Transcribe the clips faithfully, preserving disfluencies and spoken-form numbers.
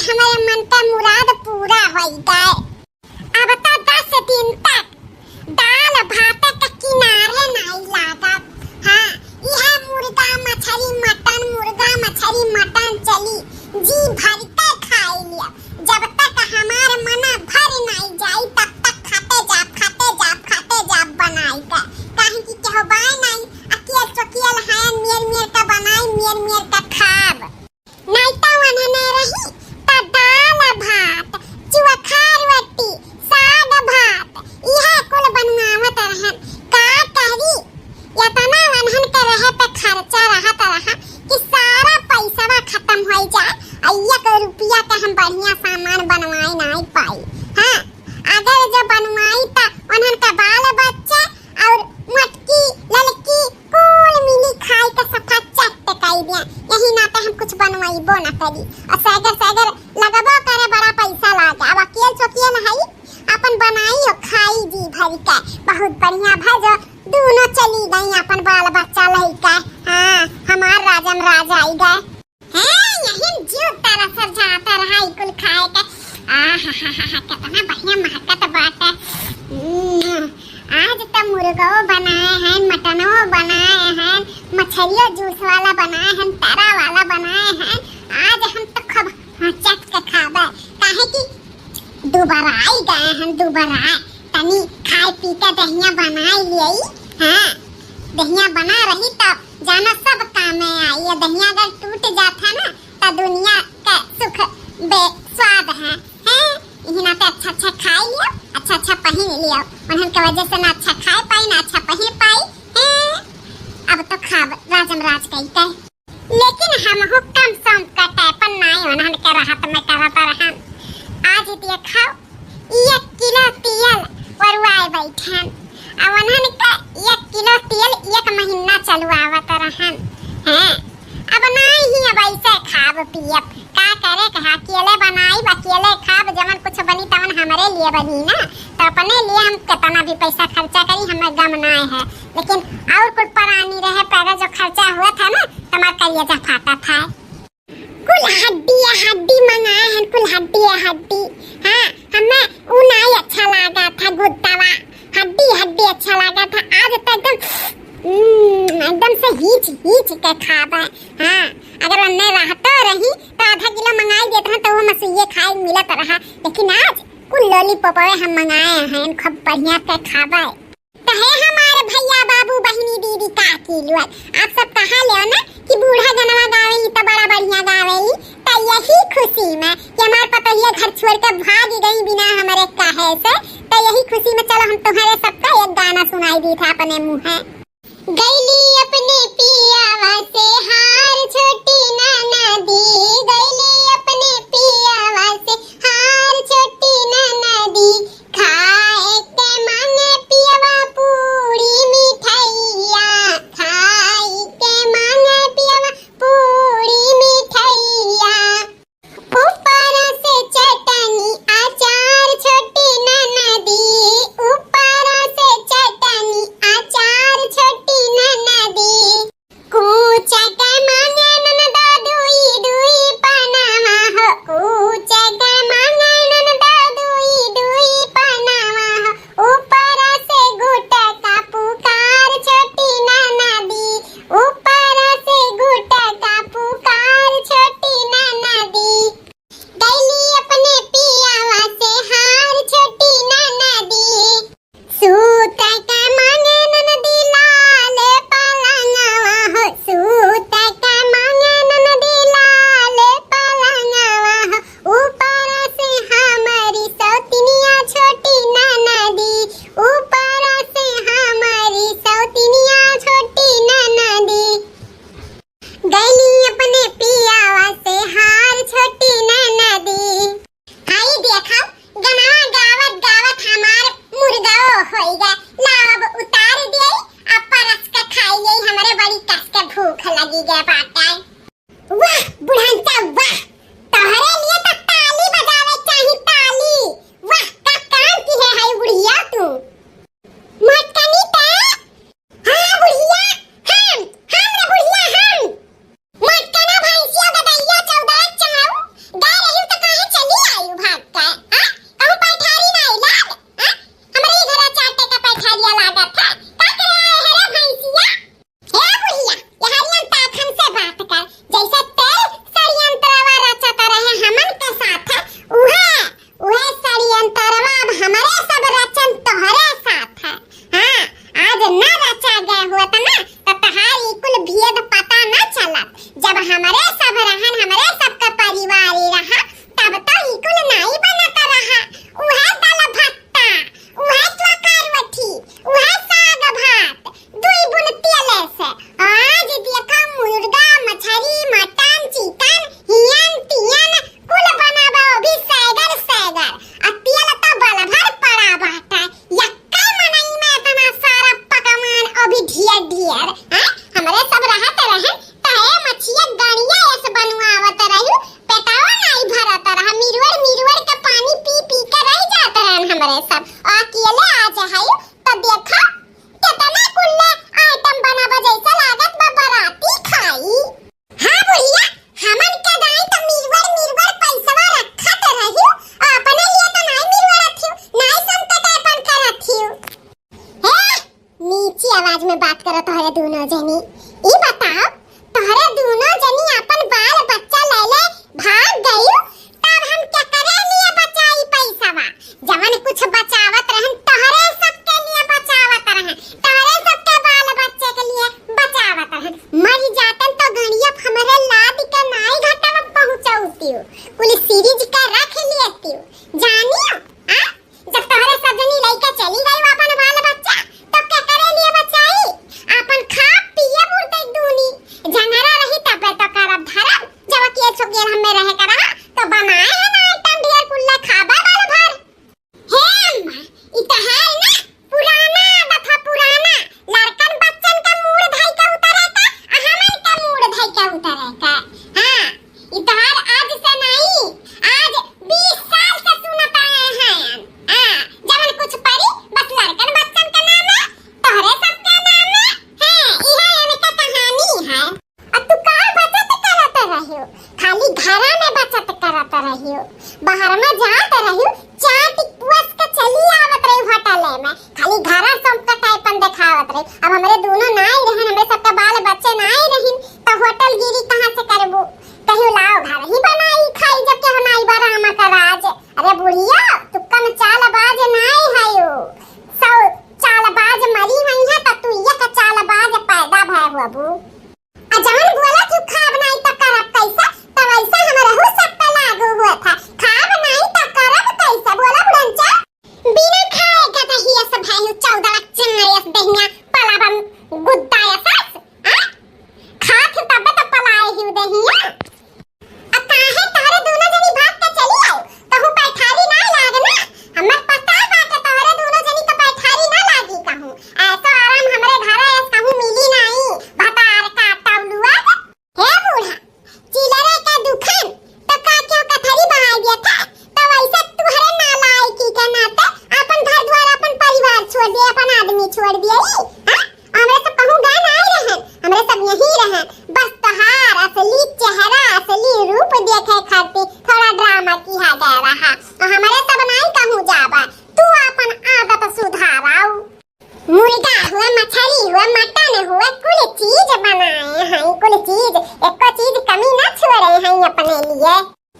हमरे मन का मुराद पूरा होई गए। अब तो दस दिन तक दाल भात के किनारे नाई लागब। हाँ, इहे मुर्गा मछरी मटन, मुर्गा मछरी मटन चली, जी भर के खाई लिया। जब तक हमार मन भर नाई जाई, तब तक खाते जाब, खाते जाब, खाते जाब बनाई के। काहे कि केहू बाय नाई, अकियल चोकियल है, मेर मेर का बनाई, मेर मेर का खाब। नाई त वनने रही त दाल भात, चोखा रोटी, साग भात, इहे कुल बनवावत रहन। का करी, एतना वनहन के रहे पे खर्चा रहत रहा कि सारा पैसवा खतम होइ जाए, आ एक रुपया के हम बढ़िया सामान बनवाए नाई पाई। हाँ, अगर जो बनवाई त वनहन का बाल बच्चा और मोटकी, ललकी, कुल मिली खाई के सफा चट कई दिया। यही नाते हम कुछ बनवाइबो न करी। और सैगर सैगर लगबो करे, बड़ा पैसा लागे। अब अकेल चोकियल हई, अपन बनाई और खाई जी भर के। बहुत बढ़िया भा जो दूनो चली गई अपन बाल बच्चा लइका। हाँ, हमार राजम राज आई गए। हैं, यही जीव तरस जाता रहा ई कुल खाए के। आहाहाहा, कितना बढ़िया महकत बाटे। हम्म, आज तो मुर्गो बनाए हैं, मटनो बनाए हैं, मछलियो जूस वाला बनाए हैं, तरा वाला बनाए हैं। आज हम तो खूब हचट के खाबे, काहे कि दुबराई गए हैं, दुबराई। तनी खाए पी के दहिया बनाई लियई। हाँ, दहिया बना रही तो जाना सब कामे आई। ये दहिया अगर टूट जाता ना, त दुनिया के सुख बेस्वाद है, हैं? इही नाते अच्छा अच्छा खाई लियो, अच्छा अच्छा पहिन लियो। उन्हन के वजह से ना अच्छा खाए पाई, ना अच्छा पहिन पाई, हैं? अब तो खाब राजम राज कई के। लेकिन हमहू कम सम के टाइपन नाई उन्हन के रहत में करत रहन। आज देखो, एक किलो तेल वरुआए बैठन। आ उन्हन के एक किलो तेल एक महीना चलवावत रहन। हैं, अब नाई ही अब ऐसे खाब पियब। का करे, कहा अकेले बनाई, अकेले खाब, जवन कुछ बनी तवन हमरे लिए बनी ना। तो अपने लिए हम कितना भी पैसा खर्चा करी, हमें गम नाई है। लेकिन और कुल प्राणी रहे, पैदा जो खर्चा हुआ था ना, तो हमार कलिया फाटा था। कुल हड्डी या हड्डी मंगाए हैं, कुल हड्डी या हड्डी। हाँ, हमें ऊ नाई अच्छा लागा था गुद्दावा, हड्डी हड्डी अच्छा लागा था। आज तो एकदम, हम्म, एकदम से हीच हीच के खाबे। हाँ, अगर उन्ने रहतो रही तो आधा किलो मंगाई देत रहे तो वो मसुइये खाए मिलत रहा, लेकिन आज कुल लॉलीपॉपवे हम मंगाए हैं, खूब बढ़िया के खाबे। त हे हमार भैया, बाबू, बहिनी, दीदी, काकी लोग, आप सब कहा ले ना कि बूढ़ा गनवा गावेली त बड़ा बढ़िया गावेली। त यही खुशी में कि हमार पतोहिया घर छोड़ के भाग गई बिना हमरे कहे से, त यही खुशी में चलो हम तुम्हारे सबका एक गाना सुनाई दी था अपने मुँह। गईली अपने पियावा से हार छोटी ननदी, गईली अपने पियावा से हार छोटी ननदी, खाए के मांगे पियवा पूरी मिठाइया, खाए के मांगे पियवा पूरी मिठाइया। ऊपर से चटनी अचार छोटी ननदी, ऊपर से चटनी अचार छोटी ननदी। सब अकेले आ जाई तो देखा, केतना कुल्ले आइटम बनावा, जैसे लागत बा बराती खाई। हाँ बुढ़िया, हमन के दाई तो मिरवर मिरवर पैसवा रखत रहियो, अपने लिए तो नाई मिरवरत हियो, नाई संकट अपन करत हियो। हे, नीची आवाज में बात करो तोहरे दूनो जनी। ई बताओ, तोहरे दूनो जनी अपन बाल बच्चा ले ले भाग गइयो, तब हम केकरे लिए बचाई पैसवा? जवन कुछ बचावत रहन, तोहरे सबके लिए बचावत रहन, तोहरे सबके बाल बच्चे के लिए बचावत रहन। मर जातन तो गणिया हमरे लाद के नाई घाटा में पहुँचौतियो, कुल सीरीज का रख लेतियो। जानियो, आ? जब तोहरे सब जनी लइके चली गई अपन बाल बच्चा, तो केकरे लिए बचाई? अपन खा पिए बुरते दूनी, झंगरा रही तबे तो करब धरब। जब के छुगेल हमें रहे करा, तो बनाए है ना आइटम ढेर कुल्ले खाबे बाल भर। हे अम्मा, ई तो है ना पुराना आदत है, पुराना। लड़कन बच्चन का मूड़ धई के उतरे का, आ हमन का मूड़ धई के उतरे का। हाँ, ई तोहार आज से नहीं, आज बीस साल से सुनत आए हैं। हाँ, जवन कुछ परी, बस लड़कन बच्चन के नाम है, तोहरे सबके नाम है। हाँ, इहे एनका कहानी है। आ तू का बचत करत रहियो? खाली घरा में बचत करत रहियो, बाहर में जात रहियो, चाट पुअस के चली आवत रही होटल में, खाली घरा सब का टाइपन देखावत रही। अब हमरे दोनों नाई रहन, हमरे सबके बाल बच्चे नाई रहिन, तो होटल गिरी कहाँ से करबू? कहियो लाओ घर ही बनाई खाई, जब केहू नाई बा रामा का राज। अरे बुढ़िया, तू कम चालबाज नाई हयो, सौ चालबाज मरी हुई है, तो तू एक चालबाज पैदा भय हुआ बू। आ जवन बोला कि खाब नाई त करब कैसे, त वैसे हमरहू सब पे लागू हुआ था। खाब नाई त करब कैसे, बोला बुढ़नचा? बिना खाए गदहिया से भाई चौदह लाख चिंगरिया से दहिया पलावन गुद्दा या सास, आ? खात ही तबे तो पलाए ही दहिया। आ काहे तोहरे दोनों जनी भाग के चली आऊ? कहूँ पैठारी ना लाग ना? हमर पता बाटे तोहरे दोनों जनी के पैठारी ना लागी कहूँ। ऐसो आराम हमरे घरे ऐस कहूँ मिली नाई। भतार का टौलुआ। हे बूढ़ा, चिलरे का दुखन, तो का क्यों कथरी बहाई दिया था? तो वैसे तुहरे नालायकी के नाते अपन घर द्वार, अपन परिवार छोड़ दिए, अपन आदमी छोड़ दिए, हाँ? हमरे सब कहूँ गए ना आए रहन, हमरे सब यही रहन। बस तोहार असली चेहरा, असली रूप देखे खातिर थोड़ा ड्रामा किया गया रहा। और हमरे सब नाई कहूँ जाबा, तू अपन आदत सुधाराऊ। मुर्गा हुए, मछली हुए, मटन हुए, कुल चीज बनाए हैं, कुल चीज, एको चीज कमी ना छोड़े हैं अपने लिए।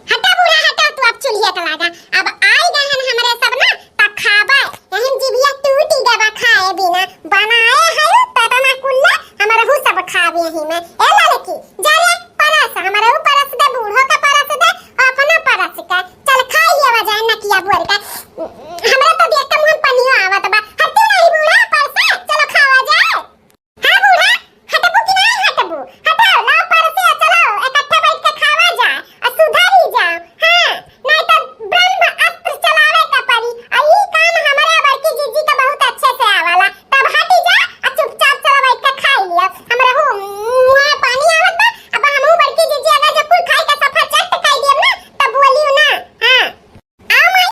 हटा बूढ़ा, हटा, तू अब चुल्हिया के लागा। अब